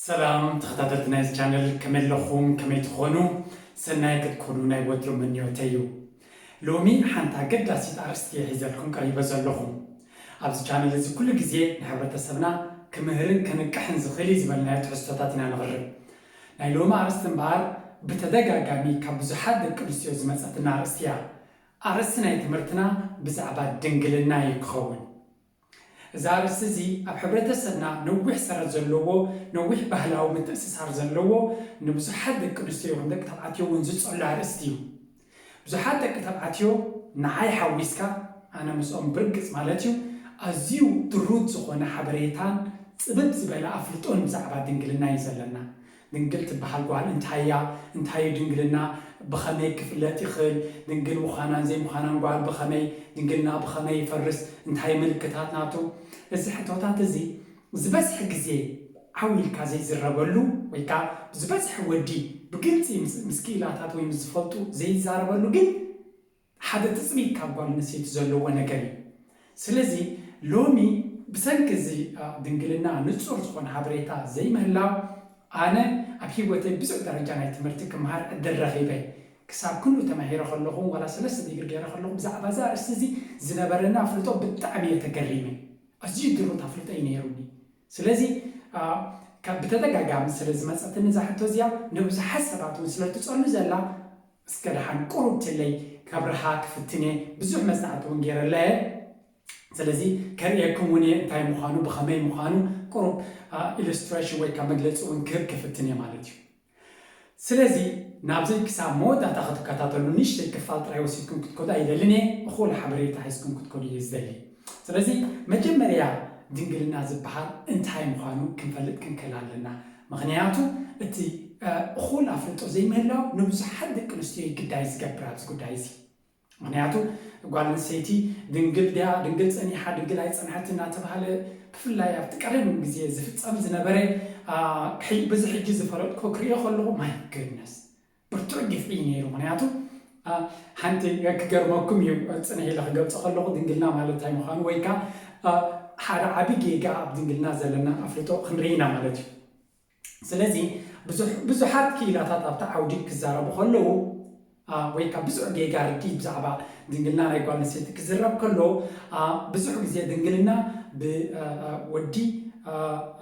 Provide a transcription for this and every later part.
ሰላም ተኸታተልቲ ናይዚ ቻነል፣ ከመይ ኣለኹም? ከመይ ትኾኑ? ሰናይ ክትኮኑ ናይ ወትሩ ምንዮተይ እዩ። ሎሚ ሓንቲ ኣገዳሲት ኣርእስቲ እየ ሒዘልኩም ቀሪበ ዘለኹ። ኣብዚ ቻነል እዚ ኩሉ ግዜ ንሕብረተሰብና ክምህርን ከንቅሕን ዝኽእል እዩ ዝበልናዮ ትሕዝቶታት ኢና ነቕርብ። ናይ ሎሚ ኣርእስቲ እምበኣር ብተደጋጋሚ ካብ ብዙሓት ደቂ ኣንስትዮ ዝመጸትና ኣርእስቲ እያ። ኣርእስቲ ናይ ትምህርትና ብዛዕባ ድንግልና እዩ ክኸውን። እዚ ኣርእስቲ እዚ ኣብ ሕብረተሰብና ነዊሕ ሰረት ዘለዎ፣ ነዊሕ ባህላዊ ምትእስሳር ዘለዎ፣ ንብዙሓት ደቂ ኣንስትዮ ይኹን ደቂ ተባዕትዮ እውን ዝጸሉ ኣርእስቲ እዩ። ብዙሓት ደቂ ተባዕትዮ ንዓይ ሓዊስካ፣ ኣነ ምስኦም ብርግጽ ማለት እዩ፣ ኣዝዩ ድሩት ዝኾነ ሓበሬታን ጽብብ ዝበለ ኣፍልጦን ብዛዕባ ድንግልና እዩ ዘለና። ድንግል ትበሃል ጓል እንታይ እያ? እንታይ እዩ ድንግልና? ብኸመይ ክፍለጥ ይኽእል? ድንግል ምዃናን ዘይምዃናን ጓል ብኸመይ፣ ድንግልና ብኸመይ ይፈርስ? እንታይ ምልክታት ናቱ? እዚ ሕቶታት እዚ ዝበዝሐ ግዜ ዓው ኢልካ ዘይዝረበሉ ወይ ከዓ ዝበዝሐ ወዲ ብግልፂ ምስ፣ ምስ ክኢላታት ወይ ምስ ዝፈልጡ ዘይዛረበሉ ግን ሓደ ትፅቢት ካብ ጓል ኣንስተይቲ ዘለዎ ነገር እዩ። ስለዚ ሎሚ ብሰንኪ እዚ፣ አ፣ ድንግልና ንጹር ዝኾነ ሓበሬታ ዘይምህላው ኣነ ኣብ ህይወተይ ብዙሕ ደረጃ ናይ ትምህርቲ ክመሃር ዕድል ረኺበ። ክሳብ ክንኡ ተማሂረ ከለኹ፣ ዋላ ሰለስተ ዲግሪ ገይረ ከለኹ፣ ብዛዕባ እዚ ኣርእስቲ እዚ ዝነበረኒ ኣፍልጦ ብጣዕሚ እየ ተገሪመ። ኣዝዩ ድሩት ኣፍልጦ እዩ ነይሩኒ። ስለዚ፣ አ፣ ካብ ብተደጋጋሚ ስለ ዝመጸትኒ እዛ ሕቶ እዚኣ፣ ንብዙሓት ሰባት እውን ስለ ትጸሉ ዘላ፣ እስከ ደሓን ቁሩብ ትለይ ከብርሃ ክፍትን እየ። ብዙሕ መጽናዕቲ እውን ገይረላ እየ። ስለዚ ከርእየኩም እውን እየ እንታይ ምዃኑ፣ ብኸመይ ምዃኑ ቁሩብ፣ አ፣ ኢሉስትሬሽን ወይ ከዓ መግለጺ እውን ክህብ ክፍትን እየ ማለት እዩ። ስለዚ ናብዚ ክሳብ መወዳእታ ክትከታተሉ ንእሽተይ ክፋል ጥራይ ወሲድኩም ክትከዱ ኣይደልን እየ። እኹል ሓበሬታ ሒዝኩም ክትከዱ እየ ዝደሊ። ስለዚ መጀመርያ ድንግልና ዝበሃል እንታይ ምዃኑ ክንፈልጥ ክንክእል ኣለና። ምኽንያቱ እቲ፣ እ፣ እኹል ኣፍልጦ ዘይምህላው ንብዙሓት ደቂ ኣንስትዮ እዩ ግዳይ ዝገብር ኣብዚ ጉዳይ እዚ። ምኽንያቱ ጓል ኣንስተይቲ ድንግል ድያ፣ ድንግል ጸኒሓ፣ ድንግል ኣይጸንሐትን እናተባህለ ብፍላይ ኣብቲ ቀደም ግዜ ዝፍጸም ዝነበረ፣ አ፣ ሕይ-፣ በዚ ሕጂ ዝፈለጥኮ ክሪኦ ከለኹ ማይ ገድነስ ብርቱዕ ግፍዒ እዩ ነይሩ። ምኽንያቱ፣ አ፣ ሓንቲ ክገርመኩም እዩ፣ ጽንሕ ኢለ ክገልጾ ከለኹ ድንግልና ማለት እንታይ ምዃኑ ወይ ከዓ፣ አ፣ ሓደ ዓቢ ጌጋ ኣብ ድንግልና ዘለና ኣፍልጦ ክንርኢ ኢና ማለት እዩ። ስለዚ ብዙሕ-፣ ብዙሓት ክኢላታት ኣብቲ ዓውዲ ክዛረቡ ከለዉ፣ አ፣ ወይ ከዓ ብዙሕ ጌጋ ርድኢት ብዛዕባ ድንግልና ናይ ጓል ኣንስተይቲ ክዝረብ ከሎ፣ አ፣ ብዙሕ ግዜ ድንግልና ብ-፣ አ፣ አ፣ ወዲ፣ አ፣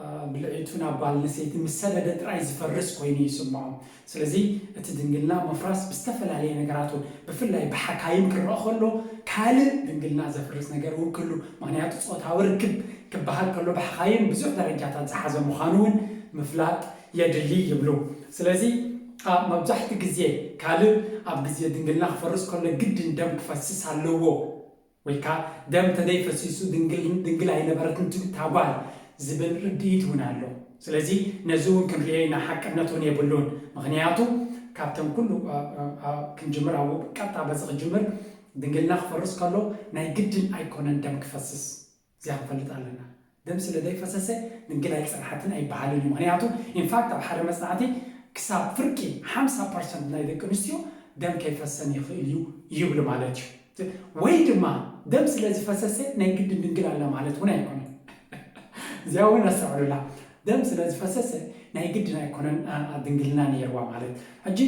አ፣ ብልዒቱ ናብ ጓል ኣንስተይቲ ምስ ሰደደ ጥራይ ዝፈርስ ኮይኑ ይስምዖም። ስለዚ እቲ ድንግልና ምፍራስ ብዝተፈላለየ ነገራት እውን፣ ብፍላይ ብሓካይም ክረአ ከሎ፣ ካልእ ድንግልና ዘፍርስ ነገር እውን ክህሉ፣ ምኽንያቱ ጾታዊ ርክብ ክበሃል ከሎ ብሓካይም ብዙሕ ደረጃታት ዝሓዘ ምዃኑ እውን ምፍላጥ የድሊ ይብሉ። ስለዚ፣ አ፣ መብዛሕትኡ ግዜ ካልእ ኣብ ግዜ ድንግልና ክፈርስ ከሎ ግድን ደም ክፈስስ ኣለዎ ወይ ከዓ ደም ተደይፈሲሱ ድንግል፣ ድንግል ኣይነበረትን ትብል እታ ጓል ዝብል ርድኢት እውን ኣሎ። ስለዚ ነዚ እውን ክንሪኦ ኢና፣ ሓቅነት እውን የብሉን። ምኽንያቱ ካብተን ኩሉ፣ አ፣ አ፣ አ፣ ክንጅምር ኣብኡ ቀጥታ በዚ ክጅምር፣ ድንግልና ክፈርስ ከሎ ናይ ግድን ኣይኮነን ደም ክፈስስ። እዚኣ ክንፈልጥ ኣለና። ደም ስለ ዘይፈሰሰ ድንግል ኣይጸንሓትን ኣይበሃልን እዩ። ምኽንያቱ ኢንፋክት ኣብ ሓደ መጽናዕቲ ክሳብ ፍርቂ ሓምሳ ፐርሰንት ናይ ደቂ ኣንስትዮ ደም ከይፈሰን ይኽእል እዩ ይብሉ ማለት እዩ። ወይ ድማ ደም ስለ ዝፈሰሰ ናይ ግድን ድንግል ኣላ ማለት እውን ኣይኮነን። እዚኣ እውን ኣስተውዕሉላ። ደም ስለ ዝፈሰሰ ናይ ግድን ኣይኮነን፣ አ፣ አ፣ ድንግልና ነይርዋ ማለት። ሕጂ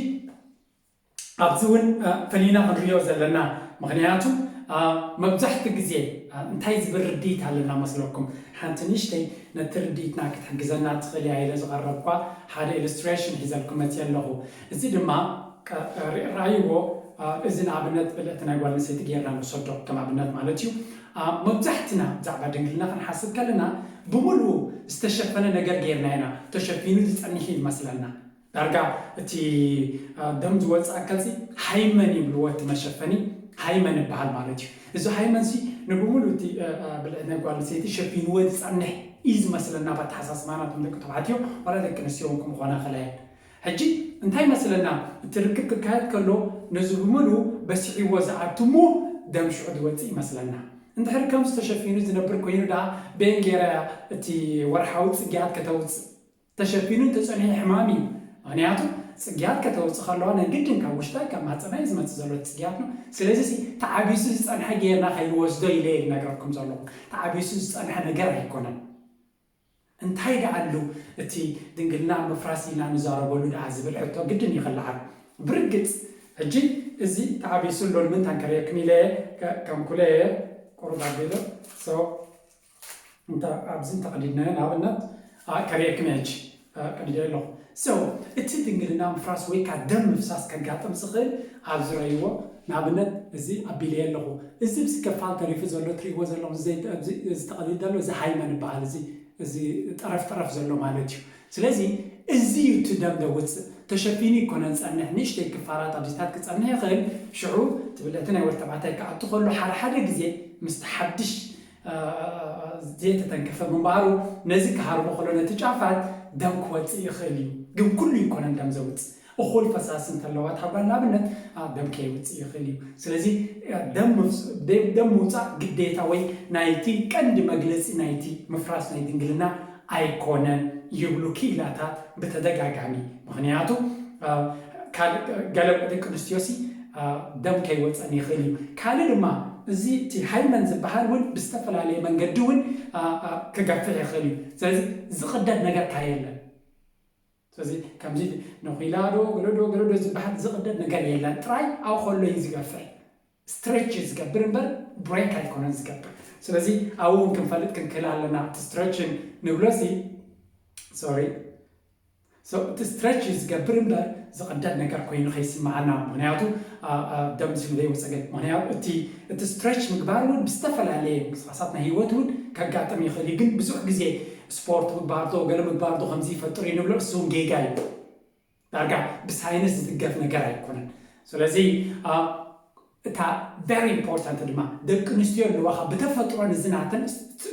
ኣብዚ እውን፣ አ፣ ፈሊና ክንሪኦ ዘለና። ምኽንያቱ፣ አ፣ መብዛሕትኡ ግዜ፣ አ፣ እንታይ ዝብል ርድኢት ኣለና መስለኩም? ሓንቲ ንእሽተይ ነቲ ርድኢትና ክትሕግዘና ትኽእል እያ ኢለ ዝቐረብኳ ሓደ ኢሉስትሬሽን ሒዘልኩም መፅየ ኣለኹ። እዚ ድማ፣ አ፣ ርኣይዎ፣ አ፣ እዚ ንኣብነት ብልዕቲ ናይ ጓል ኣንስተይቲ ጌርና ንውሰዶ ከም ኣብነት ማለት እዩ። አ፣ መብዛሕትና ብዛዕባ ድንግልና ክንሓስብ ከለና ብምሉኡ ዝተሸፈነ ነገር ጌርና ኢና፣ ተሸፊኑ ዝጸንሕ እዩ ዝመስለና። ዳርጋ እቲ፣ አ፣ ደም ዝወጽእ ኣካልሲ ሃይመን ይብልዎ፣ እቲ መሸፈኒ ሃይመን ይበሃል ማለት እዩ። እዚ ሃይመንሲ ንብምሉእ እቲ፣ አ፣ አ፣ ብልዕቲ ናይ ጓል ኣንስተይቲ ሸፊንዎ ዝጸንሕ እዩ ዝመስለና፣ ብኣተሓሳስባና እቶም ደቂ ተባዕትዮ ዋላ ደቂ ኣንስትዮ እውን ከምኾና ኸላየን። ሕጂ እንታይ ይመስለና? እቲ ርክብ ክካየድ ከሎ ነዚ ብምሉእ በሲዕዎ ዝኣቱ እሞ ደም ሽዑ ዝወጽእ ይመስለና። እንድሕር ከምዚ ተሸፊኑ ዝነብር ኮይኑ ደኣ በየን ገይራ እያ እቲ ወርሓዊ ጽግያት ከተውጽእ? ተሸፊኑ እንተጸኒሑ ሕማም እዩ። ምኽንያቱ ጽግያት ከተውጽእ ከለዋ ናይ ግድን ካብ ውሽጣ ካብ ማህጸና እዩ ዝመጽእ ዘሎ እቲ ጽግያት ነው። ስለዚ ሲ ተዓቢሱ ዝጸንሐ ጌርና ከይንወስዶ ኢለ እየ ዝነግረኩም ዘለኹ። ተዓቢሱ ዝጸንሐ ነገር ኣይኮነን። እንታይ ደኣሉ እቲ ድንግልና ምፍራስ ኢና ንዛረበሉ ደኣ ዝብል ሕቶ ግድን ይኽልዓል። ብርግጽ ሕጂ እዚ ተዓቢሱ ኣሎ ንምንታን ከርእየኩም ኢለ ከምኩለ እየ ቁሩብ ኣቢሎ እንተ ኣብዚ እንተቐዲድናዮ ንኣብነት ከርእየኩም እየ ሕጂ ቀዲደ ኣለኹ። So እቲ ድንግልና ምፍራስ ወይ ከዓ ደም ምፍሳስ ከጋጥም ዝኽእል ኣብዚ ረይዎ ንኣብነት እዚ ኣቢለየ ኣለኹ። እዚ ብዚ ከፋል ተሪፉ ዘሎ ትሪእዎ ዘለኹም ዝተቐዲድ ዘሎ እዚ ሃይመን ይበሃል። እዚ እዚ ጠረፍ ጠረፍ ዘሎ ማለት እዩ። ስለዚ እዚ እዩ እቲ ደም ደውፅእ ተሸፊኑ ይኮነን ፀንሕ ንእሽተይ ክፋላት ኣብዚታት ክፀንሕ ይኽእል። ሽዑ ትብለቲ ናይ ወዲ ተባዕታይ ክኣቱ ከሎ ሓደ ሓደ ግዜ ምስቲ ሓድሽ ዘይተተንከፈ ምንባሩ ነዚ ክሃርቦ ከሎ ነቲ ጫፋት ደም ክወፅእ ይኽእል እዩ። ግን ኩሉ ይኮነን ደም ዘውፅእ እኹል ፈሳሲ እንተለዋ እታ ጓል ንኣብነት ደም ከይውፅእ ይኽእል እዩ። ስለዚ ደም ምውፃእ ግዴታ ወይ ናይቲ ቀንዲ መግለፂ ናይቲ ምፍራስ ናይ ድንግልና ኣይኮነን ይብሉ ክኢላታት ብተደጋጋሚ። ምኽንያቱ ገለ ደቂ ኣንስትዮሲ ደም ከይወፀን ይኽእል እዩ። ካልእ ድማ እዚ እቲ ሃይመን ዝበሃል እውን ብዝተፈላለየ መንገዲ እውን ክገፍሕ ይኽእል እዩ። ስለዚ ዝቕደድ ነገር ካየለን ስለዚ ከምዚ ነኺላ ዶ ገለዶ ገለዶ ዝበሃል ዝቕደድ ነገር የለን። ጥራይ ኣብ ከሎ እዩ ዝገፍሕ። ስትሬች እዩ ዝገብር እምበር ብሬክ ኣይኮነን ዝገብር። ስለዚ ኣብኡ እውን ክንፈልጥ ክንክእል ኣለና። እቲ ስትሬችን ንብሎ ሲ ሶሪ እቲ ስትሬች እዩ ዝገብር እምበር ዝቕደድ ነገር ኮይኑ ከይስምዓና። ምክንያቱ ደም ዝህበይ ወፀገድ ምክንያቱ እቲ እቲ ስትሬች ምግባር እውን ብዝተፈላለየ ምንቅስቃሳት ናይ ህይወት እውን ከጋጥም ይኽእል እዩ። ግን ብዙሕ ግዜ ስፖርት ምግባር ዶ ገለ ምግባር ዶ ከምዚ ይፈጥር እዩ ንብሎ እሱ እውን ጌጋ እዩ። ዳርጋ ብሳይንስ ዝድገፍ ነገር ኣይኮነን። ስለዚ እታ very important ድማ ደቂ ኣንስትዮ ኣለዋኻ ብተፈጥሮ ንዝናተን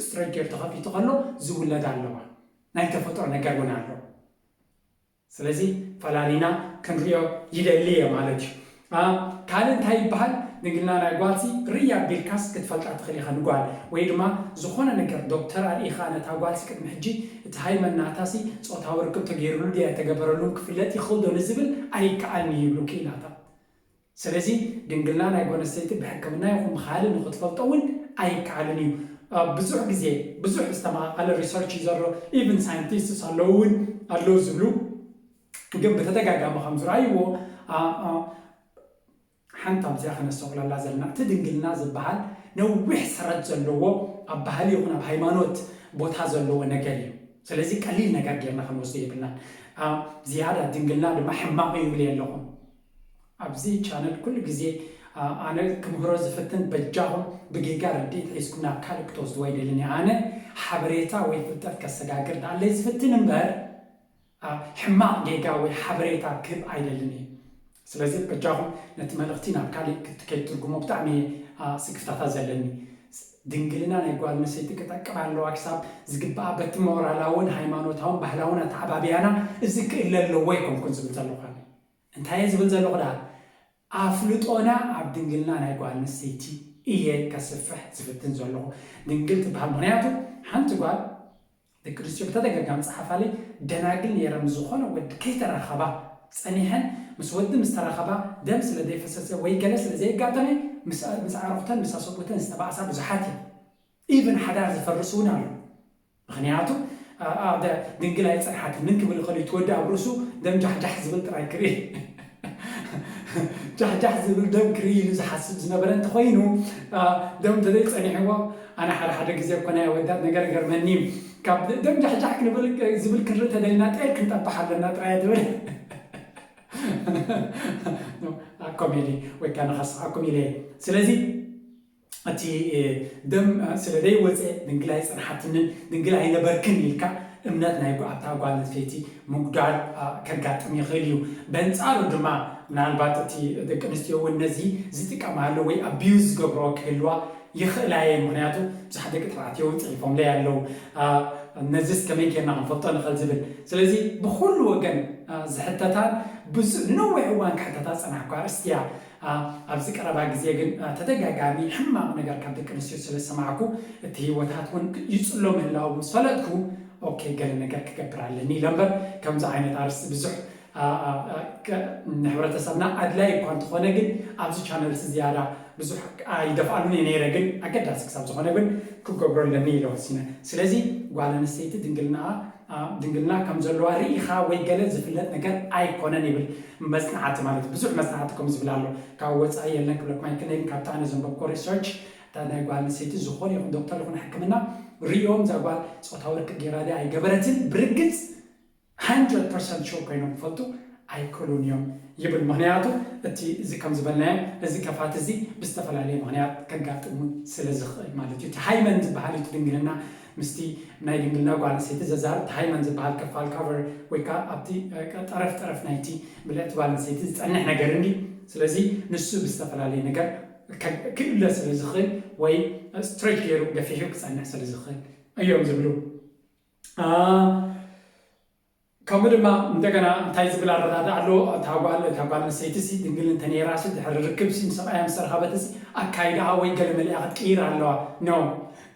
ስትሬች ጌር ተኸፊቱ ከሎ ዝውለድ ኣለዋ ናይ ተፈጥሮ ነገር እውን ኣሎ። ስለዚ ፈላሊና ክንሪኦ ይደሊ እየ ማለት እዩ። ካልእ እንታይ ይበሃል? ድንግልና ናይ ጓልሲ ርያ ቢልካስ ክትፈልጣ ትኽእል ኢኻ ንጓል ወይ ድማ ዝኾነ ነገር ዶክተር ኣርኢኻ ነታ ጓልሲ ቅድሚ ሕጂ እቲ ሃይመን ናታሲ ፆታዊ ርክብ ተገይሩሉ ድያ ኣይተገበረሉን ክፍለጥ ይኽእል ዶ ንዝብል ኣይከኣልን ይብሉ ክኢላታት። ስለዚ ድንግልና ናይ ጓል ኣንስተይቲ ብሕክምና ይኹን ብካልእ ንክትፈልጦ እውን ኣይከኣልን እዩ። ብዙሕ ግዜ ብዙሕ ዝተመቓቐለ ሪሰርች እዩ ዘሎ። ኢቨን ሳይንቲስትስ ኣለዉ እውን ኣለዉ ዝብሉ ግን ብተደጋጋሚ ከም ዝረኣይዎ ሓንቲ ኣብዚኣ ከነስተውዕለላ ዘለና እቲ ድንግልና ዝበሃል ነዊሕ ሰረት ዘለዎ ኣብ ባህሊ ይኹን ኣብ ሃይማኖት ቦታ ዘለዎ ነገር እዩ። ስለዚ ቀሊል ነገር ጌርና ክንወስዶ የብልናን። ዝያዳ ድንግልና ድማ ሕማቕ እዩ ይብል ኣለኹም። ኣብዚ ቻነል ኩሉ ግዜ ኣነ ክምህሮ ዝፍትን በጃኹም ብጌጋ ርድኢት ሒዝኩም ናብ ካልእ ክትወስድዎ ኣይደልን እየ። ኣነ ሓበሬታ ወይ ፍልጠት ከሰጋግር ደኣለይ ዝፍትን እምበር ሕማቕ ጌጋ ወይ ሓበሬታ ክህብ ኣይደልን እየ። ስለዚ በጃኹም ነቲ መልእኽቲ ናብ ካልእ ከይትትርጉሞ ብጣዕሚ ስክፍታታት ዘለኒ። ድንግልና ናይ ጓል ኣንስተይቲ ክጠቅም ኣለዋ ክሳብ ዝግባኣ በቲ ሞራላውን ሃይማኖታውን ባህላውን ኣተዓባብያና እዚ ክእለ ኣለዎ ኣይኮንኩን ዝብል ዘለኹ። እንታይ እየ ዝብል ዘለኹ ደኣ ኣፍልጦና ኣብ ድንግልና ናይ ጓል ኣንስተይቲ እየ ከስፍሕ ዝፍትን ዘለኹ። ድንግል ትበሃል ምኽንያቱ ሓንቲ ጓል ደቂ ኣንስትዮ ብተደጋጋሚ ፀሓፋለይ ደናግል ነይረን ምስ ዝኾነ ወዲ ከይተራኸባ ፀኒሐን ምስ ወዲ ምስ ተራኸባ ደም ስለ ዘይፈሰሰ ወይ ገለ ስለ ዘየጋጠመ ምስ ኣዕሩኽተን ምስ ኣሰብኡተን ዝተባእሳ ብዙሓት እየን። ኢቭን ሓዳር ዝፈርስ እውን ኣሎ። ምኽንያቱ ድንግል ኣይፀንሓትንን ክብል ይኽእል እዩ። እቲ ወዲ ኣብ ርእሱ ደም ጃሕጃሕ ዝብል ጥራይ ክርኢ ጃሕጃሕ ዝብል ደም ክርኢ ኢሉ ዝሓስብ ዝነበረ እንተኾይኑ ደም እንተዘይፀኒሕዎ ኣነ ሓደ ሓደ ግዜ እኮ ናይ ኣወዳት ነገር ገርመኒ እዩ። ካብ ደም ጃሕጃሕ ክንብል ዝብል ክንርኢ ተደሊና ጤል ክንጠብሕ ኣለና ጥራይ ትብል ኮሜዲ ወይ ከዓ ንኸስሓኩም ኢለ እየ። ስለዚ እቲ ደም ስለ ዘይወፀ ድንግል ኣይፀንሓትንን ድንግል ኣይነበርክን ኢልካ እምነት ናይ ኣታ ጓል ኣንስተይቲ ምጉዳል ከጋጥም ይኽእል እዩ። በንፃሩ ድማ ምናልባት እቲ ደቂ ኣንስትዮ እውን ነዚ ዝጥቀማሉ ወይ ኣቢዩዝ ዝገብርኦ ክህልዋ ይኽእላ እየን። ምክንያቱ ብዙሓት ደቂ ተባዕትዮ እውን ፅሒፎምለይ ኣለዉ ነዚስ ከመይ ጌርና ክንፈልጦ ንኽእል ዝብል። ስለዚ ብኩሉ ወገን ዝሕተታን ንነዊሕ እዋን ክሕተታ ዝፀናሕኩ ኣርእስቲ እያ። ኣብዚ ቀረባ ግዜ ግን ተደጋጋሚ ሕማቕ ነገር ካብ ደቂ ኣንስትዮ ስለ ዝሰማዕኩ እቲ ህይወታት እውን ይፅሎ ምህላው ምስ ፈለጥኩ ኦኬ ገለ ነገር ክገብር ኣለኒ ኢለ እምበር ከምዚ ዓይነት ኣርእስቲ ብዙሕ ንሕብረተሰብና ኣድላይ እኳ እንተኾነ ግን ኣብዚ ቻነልሲ ዝያዳ ብዙሕ ኣይደፍኣሉን እየ ነይረ፣ ግን ኣገዳሲ ክሳብ ዝኾነ ግን ክገብሮ ኣለኒ ኢለ ወሲነ። ስለዚ ጓል ኣንስተይቲ ድንግልና ድንግልና ከም ዘለዋ ርኢኻ ወይ ገለ ዝፍለጥ ነገር ኣይኮነን ይብል መፅናዕቲ። ማለት ብዙሕ መፅናዕቲ ከም ዝብል ኣሎ። ካብ ወፃኢ የለን ክብለኩም ኣይክእልን። ካብቲ ኣነ ዘንበብኮ ሪሰርች፣ እታ ናይ ጓል ኣንስተይቲ ዝኾነ ይኹን ዶክተር ይኹን ሕክምና ሪኦም እዛ ጓል ጾታዊ ርክብ ገይራ ድያ ኣይገበረትን ብርግፅ ሃንድረድ ፐርሰንት ሹር ኮይኖም ክፈልጡ ኣይክእሉን እዮም ይብል። ምክንያቱ እቲ እዚ ከም ዝበልናዮ እዚ ከፋት እዚ ብዝተፈላለየ ምክንያት ከጋጥም እውን ስለ ዝኽእል ማለት እዩ። እቲ ሃይመን ዝበሃል እዩ፣ እቲ ድንግልና ምስቲ ናይ ድንግልና ጓል ኣንስተይቲ ዘዛርብ እቲ ሃይመን ዝበሃል ክፋል ካቨር ወይ ከዓ ኣብቲ ጠረፍ ጠረፍ ናይቲ ብልዕቲ ጓል ኣንስተይቲ ዝፀንሕ ነገር እንዲ። ስለዚ ንሱ ብዝተፈላለየ ነገር ክእለ ስለ ዝኽእል ወይ ስትሬች ገይሩ ገፊሑ ክፀንሕ ስለ ዝኽእል እዮም ዝብሉ። ከምኡ ድማ እንደገና እንታይ ዝብል ኣረዳድኣ ኣሎ? እታ ጓል እታ ጓል ኣንስተይቲ ሲ ድንግል እንተነይራ ሲ ድሕሪ ርክብ ሲ ምስ ሰብኣያ ምስ ተረኸበት ሲ ኣካይዳኣ ወይ ገለ መሊኣ ክትቅይር ኣለዋ። ኖ፣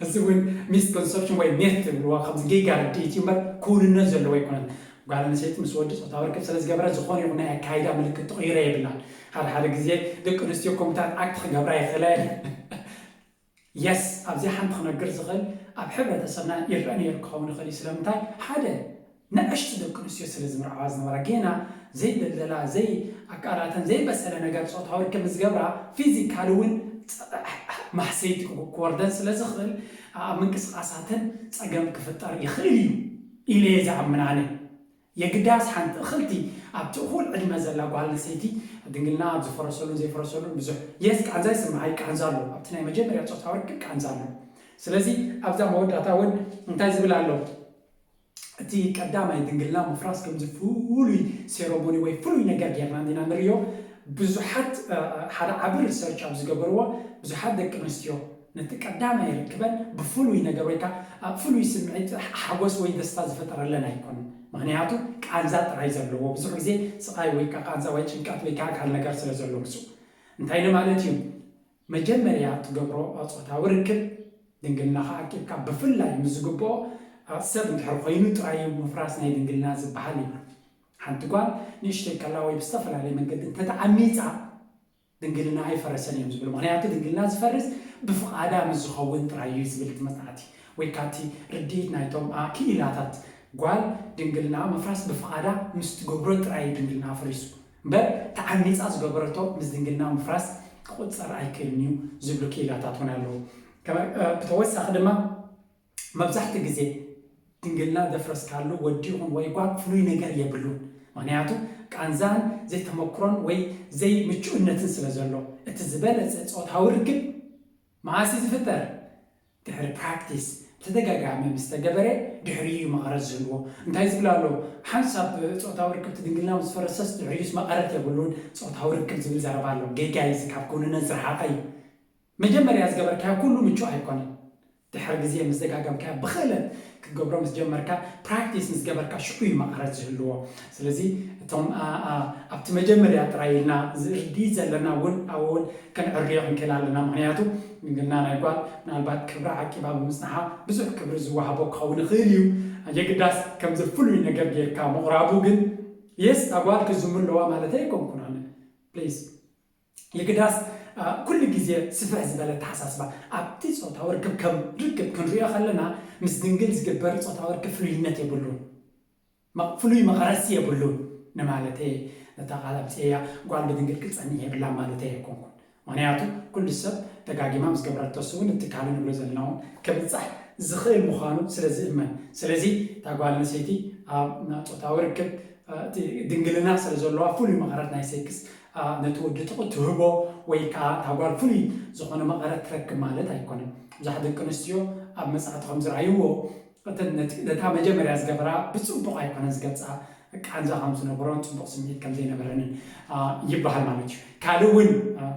እዚ እውን ሚስኮንሰፕሽን ወይ ሜት ትብልዋ፣ ከምዚ ጌጋ ርድኢት እዩ እምበር ክውንነት ዘለዎ ኣይኮነን። ጓል ኣንስተይቲ ምስ ወዲ ጾታዊ ርክብ ስለ ዝገበረት ዝኾነ ይኹን ናይ ኣካይዳ ምልክት ትቕይሮ የብላን። ሓደ ሓደ ግዜ ደቂ ኣንስትዮ ከምታት ኣክት ክገብራ ይኽእላ እየን። የስ፣ ኣብዚ ሓንቲ ክነግር ዝኽእል ኣብ ሕብረተሰብና ይረአ ነይሩ ክኸውን ይኽእል እዩ። ስለምንታይ? ሓደ ንእሽቱ ደቂ ኣንስትዮ ስለ ዝምርዓዋ ዝነበራ፣ ጌና ዘይደልደላ፣ ዘይ ኣካላተን ዘይበሰለ ነገር ጾታዊ ርክብ ምስ ገብራ ፊዚካሊ እውን ማህሰይቲ ክወርደን ስለ ዝኽእል ኣብ ምንቅስቃሳተን ጸገም ክፍጠር ይኽእል እዩ ኢለ እየ ዝኣምን ኣነ። የግዳስ ሓንቲ እኽልቲ ኣብቲ እኹል ዕድመ ዘላ ጓል ኣንስተይቲ ድንግልና ኣብ ዝፈረሰሉን ዘይፈረሰሉን ብዙሕ የስ ቃንዛ ይስምዓ እዩ። ቃንዛ ኣሎ፣ ኣብቲ ናይ መጀመርያ ጾታዊ ርክብ ቃንዛ ኣሎ። ስለዚ ኣብዛ መወዳእታ እውን እንታይ ዝብል ኣሎ? እቲ ቀዳማይ ድንግልና ምፍራስ ከምዚ ፍሉይ ሴረሞኒ ወይ ፍሉይ ነገር ጌርና እንዲና ንሪኦ። ብዙሓት ሓደ ዓቢ ሪሰርች ኣብ ዝገበርዎ ብዙሓት ደቂ ኣንስትዮ ነቲ ቀዳማይ ርክበን ብፍሉይ ነገር ወይ ከዓ ፍሉይ ስምዒት ሓጎስ ወይ ደስታ ዝፈጠረለን ኣይኮነን። ምክንያቱ ቃንዛ ጥራይ ዘለዎ፣ ብዙሕ ግዜ ስቓይ ወይ ከዓ ቃንዛ ወይ ጭንቀት ወይ ከዓ ካልእ ነገር ስለ ዘሎ ምስኡ እንታይ ንማለት እዩ? መጀመርያ ትገብሮ ጾታዊ ርክብ ድንግልናኻ ዓቂብካ ብፍላይ ምስ ዝግብኦ ሰብ እንድሕር ኮይኑ ጥራይ እዩ ምፍራስ ናይ ድንግልና ዝበሃል ይብሉ። ሓንቲ ጓል ንእሽተይ ከላ ወይ ብዝተፈላለየ መንገዲ እንተተዓሚፃ ድንግልና ኣይፈረሰን እዮም ዝብሉ። ምክንያቱ ድንግልና ዝፈርስ ብፍቓዳ ምስ ዝኸውን ጥራይ እዩ ዝብል እቲ መፅናዕቲ። ወይ ካብቲ ርድኢት ናይቶም ክኢላታት ጓል ድንግልና ምፍራስ ብፍቓዳ ምስ ትገብሮ ጥራይ እዩ ድንግልና ፈሪሱ እምበር ተዓሚፃ ዝገበረቶ ምስ ድንግልና ምፍራስ ክቁፀር ኣይክእልን እዩ ዝብሉ ክኢላታት እውን ኣለዉ። ብተወሳኺ ድማ መብዛሕትኡ ግዜ ድንግልና ዘፍረስካሉ ወዲ ይኹን ወይ ጓል ፍሉይ ነገር የብሉን። ምክንያቱ ቃንዛን ዘይተመክሮን ወይ ዘይምቹእነትን ስለ ዘሎ፣ እቲ ዝበለጸ ጾታዊ ርክብ መዓስ እዩ ዝፍጠር? ድሕሪ ፕራክቲስ ብተደጋጋሚ ምስ ተገበረ ድሕሪኡ እዩ መቐረት ዝህልዎ። እንታይ ዝብል ኣሎ? ሓንሳብ ጾታዊ ርክብቲ ድንግልና ምስ ፈረሰስ ድሕሪኡስ መቐረት የብሉን ጾታዊ ርክብ ዝብል ዘረባ ኣሎ። ጌጋ እዩ፣ እዚ ካብ ክውንነት ዝረሓቐ እዩ። መጀመርያ ዝገበርካዮ ኩሉ ምቹእ ኣይኮነን። ድሕሪ ግዜ ምስ ደጋገምካዮ ብኽእለት ክትገብሮ ምስ ጀመርካ፣ ፕራክቲስ ምስ ገበርካ ሽዑ እዩ መቐረት ዝህልዎ። ስለዚ እቶም ኣብቲ መጀመርያ ጥራይ ኢልና ዝርድኢት ዘለና እውን ኣብኡ እውን ክንዕርዮ ክንክእል ኣለና። ምክንያቱ ድንግልና ናይ ጓል ምናልባት ክብራ ዓቂባ ብምጽንሓ ብዙሕ ክብሪ ዝወሃቦ ክኸውን ይኽእል እዩ። የግዳስ ከምዚ ፍሉይ ነገር ጌርካ ምቕራቡ ግን የስ ኣጓል ክዝሙ ኣለዋ ማለት ኣይኮንኩን ኣነ ፕሊዝ የግዳስ ኩሉ ግዜ ስፍሕ ዝበለ ኣተሓሳስባ ኣብቲ ጾታዊ ርክብ ከም ርክብ ክንሪኦ ከለና ምስ ድንግል ዝግበር ጾታዊ ርክብ ፍሉይነት የብሉን፣ ፍሉይ መቐረሲ የብሉን ንማለተይ። ነታ ቃል ኣምፅኤያ ጓል ብድንግል ክትፀንሕ የብላን ማለተይ ኣይኮንኩን። ምክንያቱ ኩሉ ሰብ ደጋጊማ ምስ ገብረቶ ንሱ እውን እቲ ካልእ ንብሎ ዘለና እውን ክብፃሕ ዝኽእል ምዃኑ ስለ ዝእመን። ስለዚ እታ ጓል ኣንስተይቲ ኣብ ጾታዊ ርክብ ድንግልና ስለ ዘለዋ ፍሉይ መቐረት ናይ ሴክስ ነቲ ወዲ ትህቦ ወይ ከዓ እታ ጓል ፍሉይ ዝኾነ መቐረት ትረክብ ማለት ኣይኮነን። ብዙሓት ደቂ ኣንስትዮ ኣብ መፅናዕቲ ከም ዝረኣይዎ ነታ መጀመርያ ዝገበራ ብፅቡቕ ኣይኮነን ዝገልፃ፣ ቃንዛ ከም ዝነበሮን ፅቡቕ ስምዒት ከም ዘይነበረንን ይበሃል ማለት እዩ። ካልእ እውን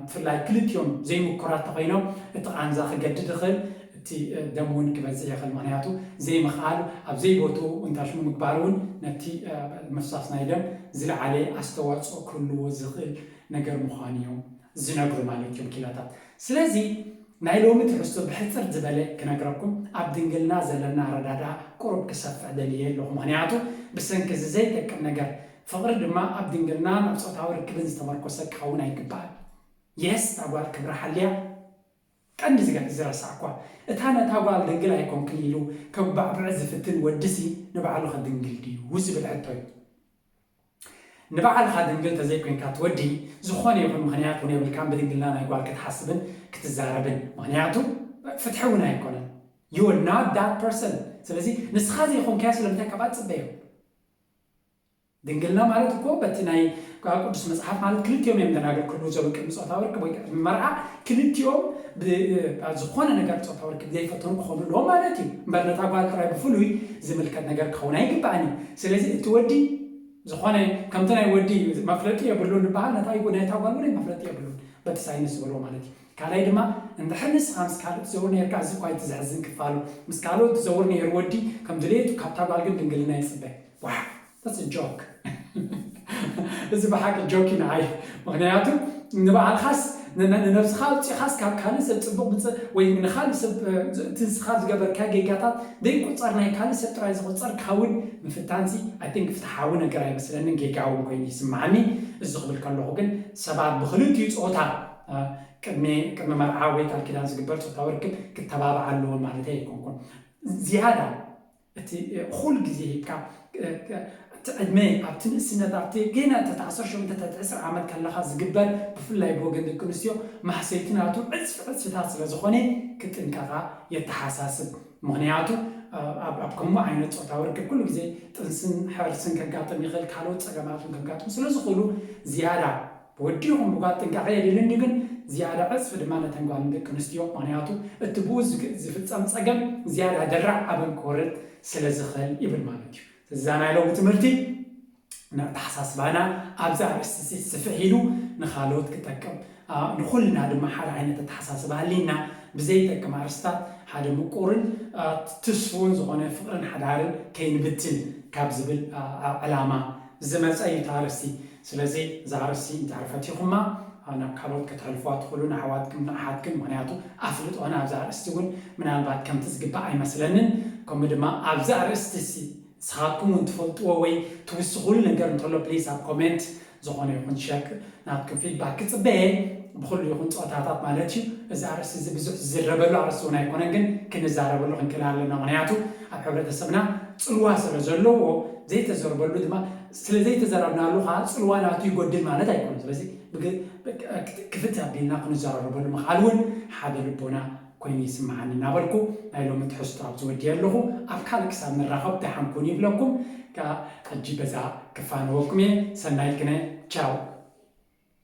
ብፍላይ ክልቲኦም ዘይምኩራት ተኮይኖም እቲ ቃንዛ ክገድድ ይኽእል፣ እቲ ደም እውን ክበዝሕ ይኽእል። ምክንያቱ ዘይምኽኣል ኣብ ዘይቦትኡ እንታሽሙ ምግባር እውን ነቲ ምፍሳስ ናይ ደም ዝለዓለ ኣስተዋፅኦ ክህልዎ ዝኽእል ነገር ምዃኑ እዮም ዝነግሩ ማለት እዮም ክኢላታት። ስለዚ ናይ ሎሚ ትሕዝቶ ብሕፅር ዝበለ ክነግረኩም ኣብ ድንግልና ዘለና ኣረዳድኣ ቁሩብ ክሰፍሕ ደልየ ኣለኹ። ምክንያቱ ብሰንኪ እዚ ዘይጠቅም ነገር ፍቕሪ ድማ ኣብ ድንግልናን ኣብ ፆታዊ ርክብን ዝተመርኮሰ ክኸውን ኣይግባእን። የስ፣ እታ ጓል ክብራ ሓልያ። ቀንዲ ዝገ- ዝረሳዕኳ፣ እታ ነታ ጓል ድንግል ኣይኮንክን ኢሉ ከጉባዕብዕ ዝፍትን ወድሲ ንባዕሉ ከ ድንግል ድዩ ዝብል ሕቶ እዩ። ንባዕልኻ ድንግል ተዘይኮንካ እቲ ወዲ ዝኾነ ይኹን ምኽንያት እውን የብልካን ብድንግልና ናይ ጓል ክትሓስብን ክትዛረብን፣ ምኽንያቱ ፍትሒ እውን ኣይኮነን። You are not that person። ስለዚ ንስኻ ዘይኮንካዮ ስለምንታይ ካብኣ ትፅበዮ? ድንግልና ማለት እኮ በቲ ናይ ቅዱስ መጽሓፍ ማለት ክልቲኦም እዮም ደናግል ክህልዉ ዘለዎም ቅድሚ ጾታዊ ርክብ ወይ ቅድሚ መርዓ ክልቲኦም ብ- ዝኾነ ነገር ጾታዊ ርክብ ዘይፈተኑ ክኾኑ ኣለዎም ማለት እዩ። እምበር ነታ ጓል ጥራይ ብፍሉይ ዝምልከት ነገር ክኸውን ኣይግባእን እዩ። ስለዚ እቲ ወዲ ዝኾነ ከምቲ ናይ ወዲ መፍለጢ የብሉን ዝበሃል ነታ ይጉ- ነታ ጓል እውን መፍለጢ የብሉን በቲ ሳይንስ ዝበልዎ ማለት እዩ። ካልኣይ ድማ እንድሕር ንስኻ ምስ ካልእ ትዘውር ነርካ፣ እዚ እኳ እቲ ዘሕዝን ክፋሉ፣ ምስ ካልኦት ትዘውር ነይሩ ወዲ ከም ድሌቱ ካብታ ጓል ግን ድንግልና ይጽበ። ዋ that's a joke። እዚ ብሓቂ ጆክ እዩ ንዓይ። ምክንያቱ ንባዕልኻስ ንነ- ንነብስኻ ኣውፂኻስ ካብ ካልእ ሰብ ፅቡቅ ምፅ ወይ ንካልእ ሰብ እ፣ እቲ ንስኻ ዝገበርካ ጌጋታት ዘይቁፀር ናይ ካልእ ሰብ ጥራይ ዝቁፀር ክኸውን ምፍታንሲ I think ፍትሓዊ ነገር ኣይመስለንን። ጌጋ እውን ኮይኑ ይስማዓኒ። እዚ ክብል ከለኹ ግን ሰባት ብክልቲኡ ጾታ እ፣ ቅድሚ ቅድሚ መርዓ ወይ ቃል ኪዳን ዝግበር ጾታዊ ርክብ ክተባባዕ ኣለዎ ማለት ኣይኮንኩን። ዝያዳ እቲ ኩሉ ግዜ ሂብካ እቲ ዕድመ ኣብቲ ንእስነት ኣብቲ ገና እቲ ዓሰርተ ሸሞንተ ትሕቲ ዕስራ ዓመት ከለኻ ዝግበር ብፍላይ ብወገን ደቂ ኣንስትዮ ማህሰይቲ ናቱ ዕፅፊ ዕፅፍታት ስለ ዝኾነ ክጥንቀቓ የተሓሳስብ። ምኽንያቱ ኣብ ኣብ ከምኡ ዓይነት ጾታዊ ርክብ ኩሉ ግዜ ጥንስን ሕርስን ከጋጥም ይኽእል፣ ካልኦት ጸገማት እውን ከጋጥሙ ስለ ዝኽእሉ ዝያዳ ብወዲ ይኹን ብጓል ጥንቃቐ የድልን እዩ፣ ግን ዝያዳ ዕፅፊ ድማ ነተን ጓልን ደቂ ኣንስትዮ። ምኽንያቱ እቲ ብኡ ዝግ- ዝፍጸም ጸገም ዝያዳ ደራዕ ኣበን ክወርድ ስለ ዝኽእል ይብል ማለት እዩ። እዛ ናይ ሎሚ ትምህርቲ ንኣተሓሳስባና ኣብዚ ኣርእስቲ እዚ ስፍሕ ኢሉ ንኻልኦት ክጠቅም ኣ፣ ንኹልና ድማ ሓደ ዓይነት ኣተሓሳስባ ሃልይና ብዘይጠቅም ኣርእስታት ሓደ ምቁርን ኣ፣ ትስፉውን ዝኾነ ፍቕርን ሓዳርን ከይንብትን ካብ ዝብል ኣ፣ ኣ፣ ዕላማ ዝመፀ እዩ እቲ ኣርእስቲ። ስለዚ እዛ ኣርእስቲ እንድሕር ፈቲኹማ ኣ፣ ናብ ካልኦት ከተሕልፉዋ ትኽእሉ ንኣሕዋትክም ንኣሓትክን፣ ምኽንያቱ ኣፍልጦና ኣብዛ ኣርእስቲ እውን ምናልባት ከምቲ ዝግባእ ኣይመስለንን። ከምኡ ድማ ኣብዚ ኣርእስቲ እዚ ንስኻትኩም እውን ትፈልጥዎ ወይ ትውስኹሉ ነገር እንተሎ ፕሊስ ኣብ ኮሜንት ዝኾነ ይኹን ሸክ ናትኩም ፊድባክ ክፅበየ። ብኩሉ ይኹን ፆታታት ማለት እዩ። እዚ ኣርእስቲ እዚ ብዙሕ ዝዝረበሉ ኣርእስቲ እውን ኣይኮነን፣ ግን ክንዛረበሉ ክንክእል ኣለና። ምኽንያቱ ኣብ ሕብረተሰብና ፅልዋ ስለ ዘለዎ ዘይተዘርበሉ ድማ ስለ ዘይተዘረብናሉ ከዓ ፅልዋ ናቱ ይጎድል ማለት ኣይኮነን። ስለዚ ብግ- ብግ- ክፍት ኣቢልና ክንዘራረበሉ ምኽኣል እውን ሓደ ልቦና ኮይኑ ይስምዓኒ እናበልኩ ናይ ሎሚ ትሕዝቶ ኣብዚ ወዲየ ኣለኹ። ኣብ ካልእ ክሳብ ንራኸብ ደሓን ኩኑ ይብለኩም። ከኣ ሕጂ በዛ ክፋነወኩም እየ። ሰናይ ቅነ። ቻው።